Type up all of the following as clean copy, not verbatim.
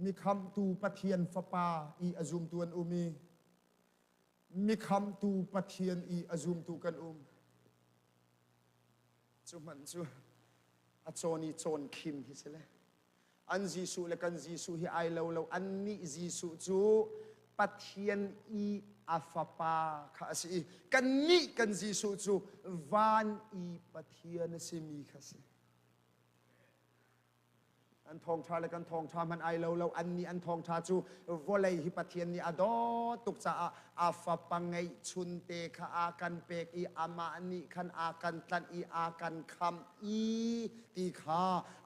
Mikhamhtu Pathian Fapa i a zumtu an um i mikhamhtu Pathian i a zumtu kan um. Cu hmanh cu a cawn i cawn khim hi si le. An Jesuh le kan Jesuh hi ai lo lo. Annih Jesuh cu Pathian i a Fapa kha a si i kannih kan Jesuh cu van i Pathian a simi kha a si. An thawngṭha le kan thawngṭha hmanh ai lo lo. Annih an thawngṭha cu vawlei hi Pathian nih a dawt tuk caah a fapa ngeihchun te kha a kan pek i amah nih khan a kan tlanh i a kan khamh i ti kha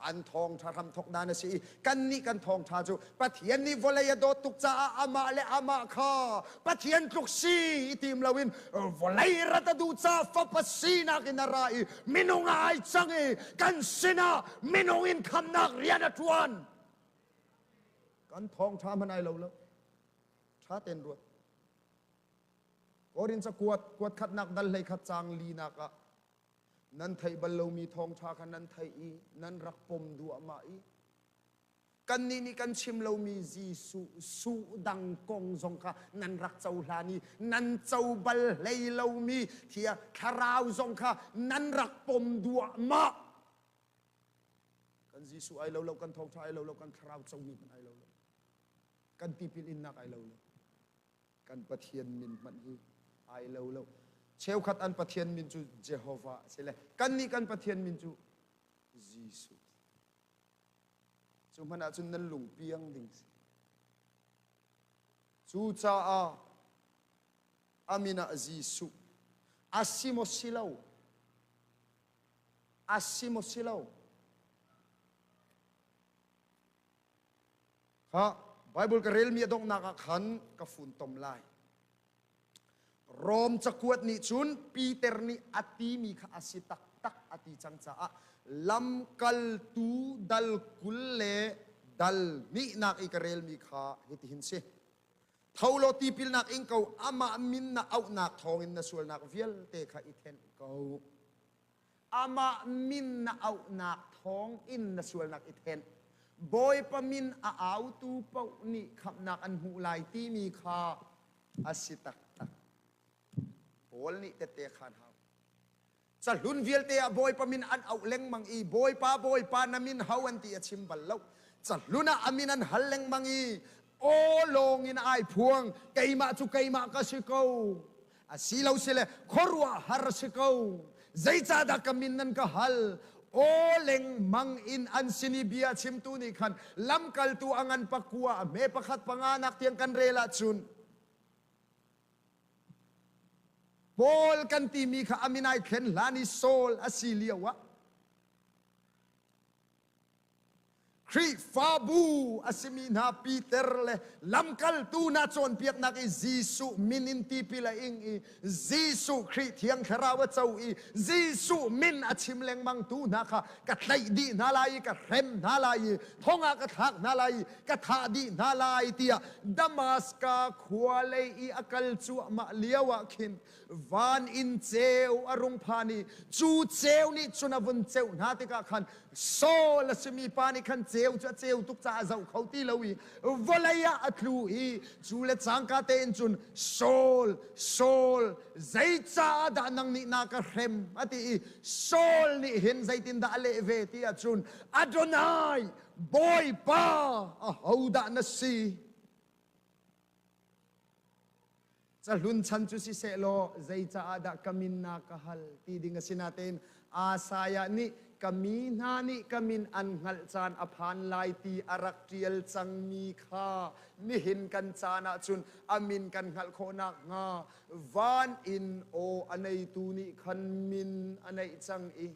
an thawngṭha hramthawk dan a si i kannih kan thawngṭha cu Pathian nih vawlei a dawt tuk caah amah le amah kha Pathian tluk si i tim loin vawlei rat a duh caah fapa sinak in a ra i minung ah ai cang i kan sinah minung in khamnak rian a ṭuan. Kan thawngṭha hmanh ai lo lo. Ṭha tein ruat. Korin cakuat kuat khatnak dal hlei khat caang linak ah nan theih bal lomi thawngṭha kha nan theih i nan rak pom duahmah i kannih nih kan chim lomi Jesuh suh dang kong zong kha nan rak cohlan i nan co bal hlei lomi thia thlarau zong kha nan rak pom duahmah. Kan Jesuh ai lo lo, kan thawngṭha ai lo lo, kan thlarau comi hmanh ai lo lo, kan tipil innak ai lo lo, kan Pathian min hmanh hi ai lo lo. Cheukhat an Pathian min cu Jehovah a si le kannih kan Pathian min cu Jesuh. Cu hmanh ahcun nan lung piang ding si. Cucaah a min ah Jesuh a si maw si lo, a si maw si lo. Kha Bible ka relmi a donghnak ah khan ka funtom lai. Rom cakuat nih cun Peter nih a timi kha a si taktak a ti cang caah lamkaltu dal 20 le dal hnihnak i ka relmi kha hitihin si. Tho law tipilnak ing ko, amah min na auhnak thawngin na sualnak vialte kha i thenh ko. Amah min na auhnak thawng in na sualnak i thenh. Bawipa min a autu paoh nih khamhnak an hmuh lai timi kha a si taktak. Paul nih tette khan hau. Cahlun vialte ah Bawipa min an auh lengmang i Bawipa, Bawipa na min ho an ti a chim bal lo. Cahlun ah a min an hal lengmang i aw lawng in ai phuang, keimah cu keimah ka si ko. A si lo sile khuaruahhar si ko. Zeicahdah ka min nan ka hal? Aw lengmang in an sin i bia chimtu nih khan lamkaltu a ngan pakua a hme pakhat panga nak tiang kan rel ahcun Paul kan timi kha a min ai thlen hlan i Saul a si lio ah Khrihfabu a simi hna Peter le lamkaltu hna cawnpiaknak i Jesuh min in tipil a ing i Jesuh Khrih Thiang Thlarau a co i Jesuh min a chim lengmangtu hna kha ka tlaih dih hna lai i ka hrem hna lai i thong ah ka thlak hna lai i ka thah dih hna lai tiah Damaska khua lei i a kal cuahmah lio ah khin van in ceu a rung phan i cu ceu nih cun a vun ceuh hna tikah khan Saul a simi pa nih khan ceu cu a ceu tuk caah a zoh kho ti lo i vawlei ah a tlu i cu le cangka tein cun Saul, Saul, zeicah dah nang nih na ka hrem a ti i Saul nih hin zeitindah a leh ve ti ahcun Adonai, Bawipa, ahodah na si? Cahlun chan cu siseh law zeicaah dah ka min na ka hal ti ding a si natein Isaiah nih ka mi hna nih ka min an hngalh caan a phan lai ti a rak ṭial cangmi kha nihin kan caan ahcun a min kan hngalh khawh nakhnga van in aw a neitu nih khan min a neih cang i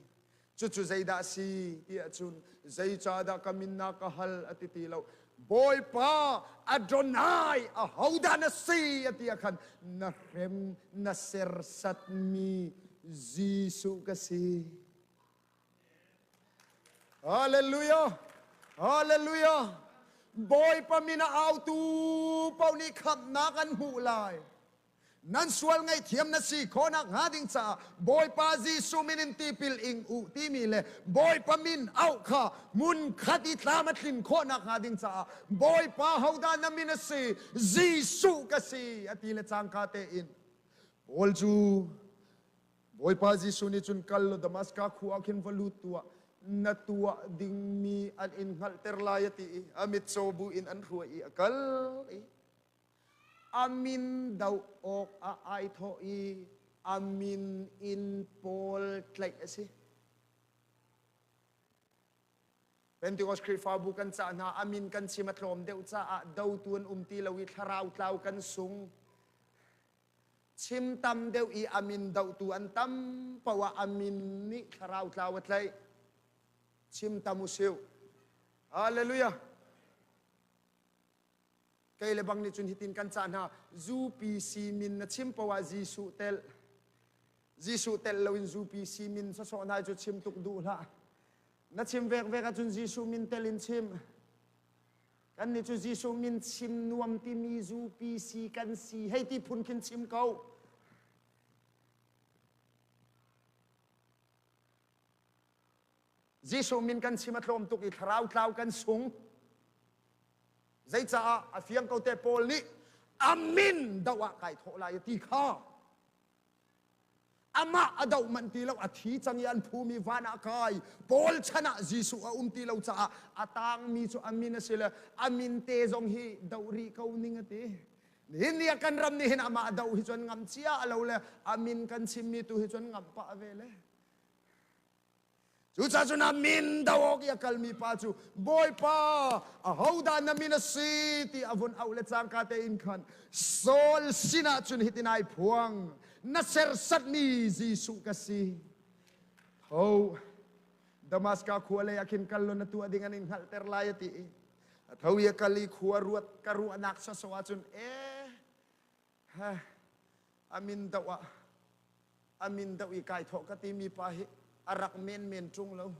Cucu zeidah a si ti ahcun zeicahdah ka min na ka hal a ti ti lo. Bawipa Adonai ahodah na si a ti ah khan na hrem na sersatmi Jesuh ka si. Hallelujah! Hallelujah! Bawipa min a autu paoh nih khamhnak an hmuh lai. Nan sual ngaihthiam na si khawhnak hnga ding caah Bawipa Jesuh min in tipil ing u timi le Bawipa min auh kha hmun khat i tlam a tlin khawhnak hnga ding caah Bawipa hodah na min a si? Jesuh ka si a ti le cangka tein Paul cu Bawipa Jesuh nih cun kal law Damaska khua ah khin va lut tuah, na tuah dingmi an in hngalhter lai a ti i a mitcaw bu in an hruai i a kal i a min doh awk ah ai thawh i a min in Paul tlaih a si. Pentecost Khrihfabu kan cah hna a min kan chim a tlawm deuh caah dotu an um ti lo i thlarau tlau kan sung. Chim tam deuh i a min dohtu an tam poah a min nih thlarau tlau a tlaih. Chim tam u siu. Hallelujah. Kei le bang nih cun hitin kan cah hna UPC min na chim poah Jesuh telh. Jesuh telh loin UPC min sawsawh hna cu chim tuk duh hlah. Na chim vekvek ahcun Jesuh min tel in chim. Kan nih cu Jesuh min chim nuam timi UPC kan si hei ti phun khin chim ko. Jesuh min kan chim a tlawm tuk i thlarau tlau kan sung. Zeicaah a fiang ko te Paul nih a min doh ah kai thawh lai ti kha amah a doh manh ti lo a thi cang i an phumi van ah kai Paul chan ah Jesuh a um ti lo caah a tangmi cu a min a si le a min te zong hi doh rih ko ning a ti nihin ni ah kan ram nih hin amah doh hi cun ngam cia a lo le a min kan chimmi tu hi cun ngam pah ve le Cucaah cun a min do awk i a kalmi pa cu Bawipa, ahodah na min a si ti a vun auh le cangka tein khan Saul sinah cun hitin ai phuang, na sersatmi Jesuh ka si. Tho, Damaska khua lei ah khin kal law na tuah ding an in hngalhter lai a ti i a tho i a kal i khua ruat ka ruahnak sawsawh ahcun eh a min doh ah a min doh i kai thawh ka timi pa hi a rak menmen ṭung lo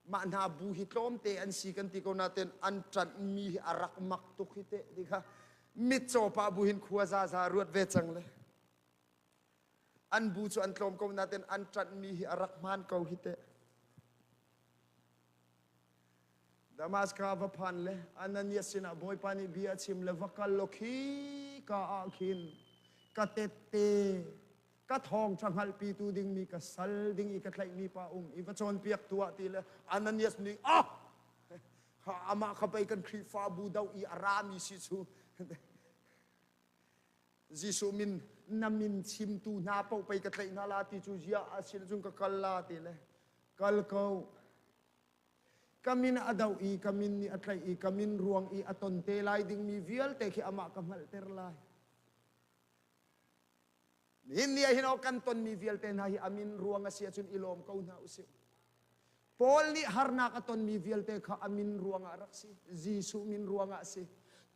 mah hna bu hi tlawmte an si kan ti ko nain an ṭanhmi hi a rak mak tuk hi teh ti kha mitcaw pa bu hin khua zaza ruat ve cang le an bu cu an tlawm ko nain an ṭanhmi hi a rak hmaan ko hi teh Damaska va phan le Ananias sinah Bawipa nih bia a chim le va kal law khi ka ah khin ka tette ka thawngṭha hngalhpitu dingmi ka sal ding i ka tlaihmi pa um i va cawnpiak tuah ti le Ananias nih ah amah kha pei kan Khrihfabu do i a rami si cu Jesuh min na min chimtu hna paoh pei ka tlaih hna la ti cu ziah a sin cun ka kal la ti le kal ko Ka min a doh i ka min nih a tlaih i ka min ruang i a ton te lai dingmi vialte khi amah ka hngalhter lai. Nihin ni ah hin aw kan tonmi vialte hna hi a min ruang a si ahcun i lawm ko hna usih. Paul nih harnak a tonmi vialte kha a min ruangah a rak si. Jesuh min ruangah a si.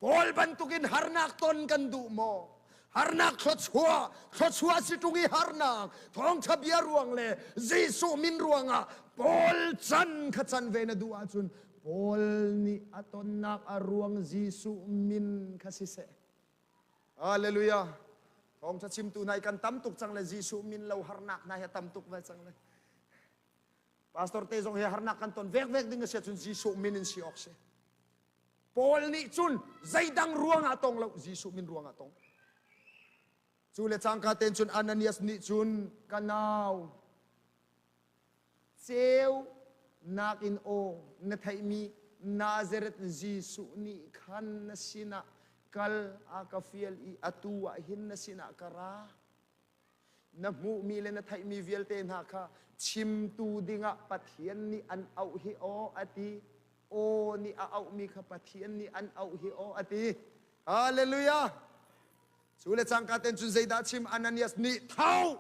Paul bantukin harnak ton kan duh maw? Harnak thluachuah, thluachuah si ṭung i harnak, thawngṭha bia ruang le Jesuh min ruangah Paul can kha can ve na duh ahcun Paul nih a tonnak a ruang Jesuh min kha siseh. Hallelujah. Thawngṭha chimtu hna kan tam tuk cang le Jesuh min lo harnak hna hi a tam tuk ve cang le. Pastor te zong hi harnak kan ton vekvek ding a si ahcun Jesuh min in si awk si. Paul nih cun zeidang ruangah tong lo Jesuh min ruangah tong. Cu le cangka ten cun Ananias nih cun ka nau ceu nakin aw na theihmi Nazareth Jesuh nih khan na sinah kal a ka fial i atu ah hin na sinah ka ra. Na hmuhmi le na theihmi vialte hna kha chimtu dingah Pathian nih an auh hi aw a ti. Aw nih a auhmi kha Pathian nih an auh hi aw a ti. Hallelujah! Cu le cangka ten cun zeidah chim Ananias nih tho!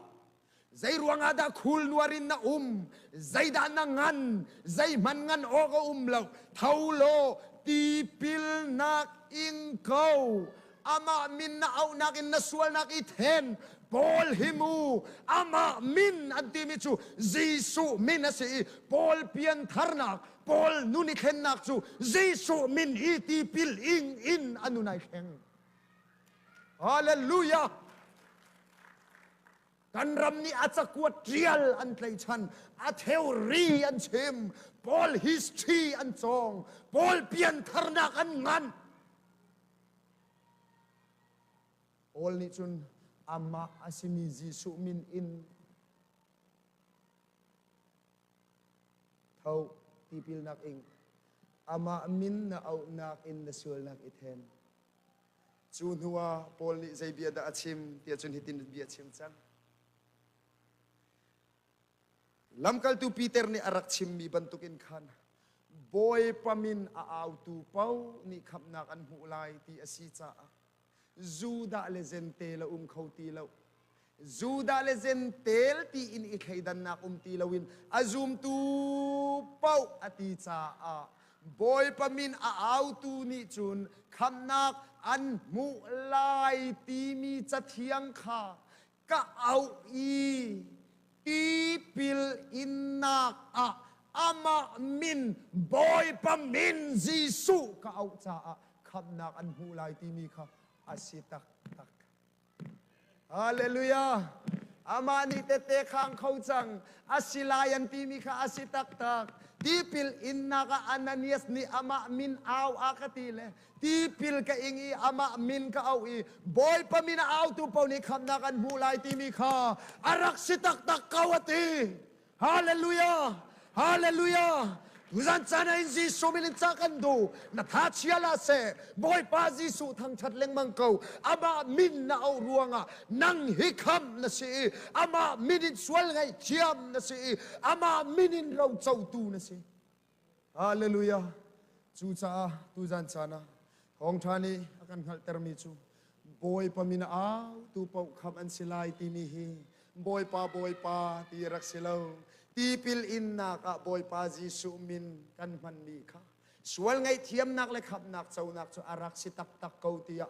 Zei ruangah dah khul nuar in na um? Zeidah na ngan? Zeihmanh ngan awk a um lo. Tho law tipilnak ing ko. Amah min na auhnak in na sualnak i then. Paul hi mu amah min an timi cu Jesuh min a si i Paul piantharnak Paul nun i thlennak cu Jesuh min i tipil ing in a nun ai thleng. Hallelujah! Kan ram nih a cakuat ṭial an tlaichan, a theory an chim, Paul history an cawng, Paul piantharnak an ngan. Paul nih cun amah a simi Jesuh min in tho tipilnak ing amah min na auhnak in na sualnak i then. Cu hnu ah Paul nih zei bia dah a chim tiah cun hitin bia a chim cang. Lamkaltu Peter nih a rak chimmi bantukin khan Bawipa min a autu paoh nih khamhnak an hmuh lai ti a si caah Judah le Jentail a um kho ti lo. Judah le Jentail tiin i thleidannak um ti loin a zumtu paoh a ti caah Bawipa min a autu nih cun khamhnak an hmuh lai timi cathiang kha ka auh i tipil innak ah amah min Bawipa min Jesuh ka auh caah khamhnak an hmuh lai timi kha a si taktak. Hallelujah! Amah nih tette khang kho cang. A si lai an timi kha a si taktak. Tipil innak ah Ananias nih amah min au a ka ti le tipil ka ing i amah min ka auh i Bawipa min a autu paoh nih khamhnak an hmuh lai timi kha a rak si taktak ko a ti. Hallelujah! Hallelujah! Tuzan caan ah in Jesuh min in ca kan duh. Na tha chia la seh. Bawipa Jesuh thangthat lengmang ko. Amah min na auh ruangah nang hi kham na si i amah min in sual ngaihthiam na si i amah min in rocotu na si. Hallelujah. Cucaah tuzan caan ah thawngṭha nih a kan hngalhtermi cu Bawipa min a autu paoh khamh an si lai timi hi Bawipa Bawipa ti rak si lo. Tipil innak ah Bawipa Jesuh min kan hmanmi kha sual ngaihthiamnak le khamhnak conak cu a rak si taktak ko tiah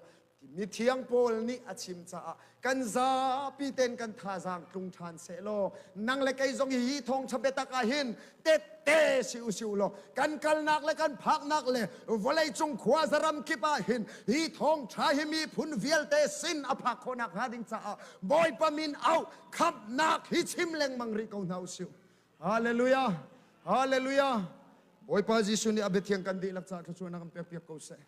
Mithiang Paul nih a chim caah kan zapi ten kan thazaang tlung ṭhan sehlaw nang le kei zong hi thawngṭha biatak ah hin tette si u si u law kan kalnak le kan phaknak le vawleicung khua zaram kip ah hin hi thawngṭha hi miphun vialte sin a phak khawhnak hnga ding caah Bawipa min auh khamhnak hi chim lengmang rih ko hna u sih. Hallelujah! Hallelujah! Bawipa Jesuh nih a biathiang kan dihlak caah thluachuahnak kan pek piak ko seh.